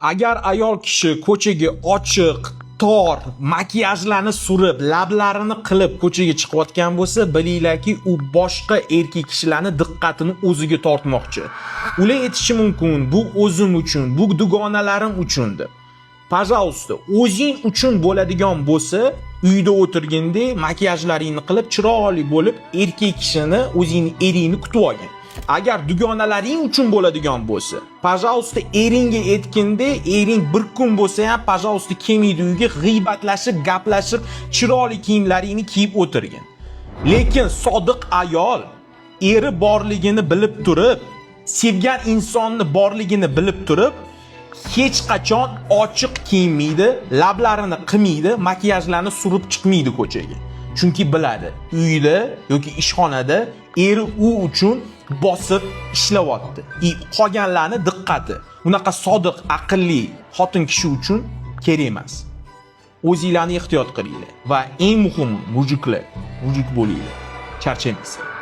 Agar ayol kishi ko'chaga ochiq, tor, makiyajlarni surib, lablarini qilib ko'chaga chiqayotgan bo'lsa, bilinglarki, u boshqa erkak kishilarni diqqatini o'ziga tortmoqchi. Ular aytishi mumkin, bu o'zim uchun, bu dugonalarim uchun deb. Пожалуйста, o'zing uchun bo'ladigan bo'lsa, uyda o'tirganda makiyajlaringni qilib, chiroyli bo'lib, erkak kishini, o'zingni eringni kutib olgin. Agar dugonalaring uchun bo'ladigan bo'lsa, пожалуйста, eringga aytganda, ering bir kun bo'lsa ham, пожалуйста, kelmaydi uyga, g'iybatlashib, gaplashib, chiroyli kiyimlaringni kiyib o'tirgin. Lekin sodiq ayol eri borligini bilib turib, sevgan insonni borligini bilib turib, hech qachon ochiq kiyinmaydi, lablarini qilmaydi, makiyajlarni surib chiqmaydi ko'chaga. Chunki biladi, uyda yoki ishxonada eri u uchun bosib ishlayapti. И qolganlarni diqqati unaqa sodiq, aqlli xotin kishi uchun kerak emas. O'zinglarni ehtiyot qilinglar va eng muhimi, мужик lar, мужик bo'linglar. Charchamaysiz.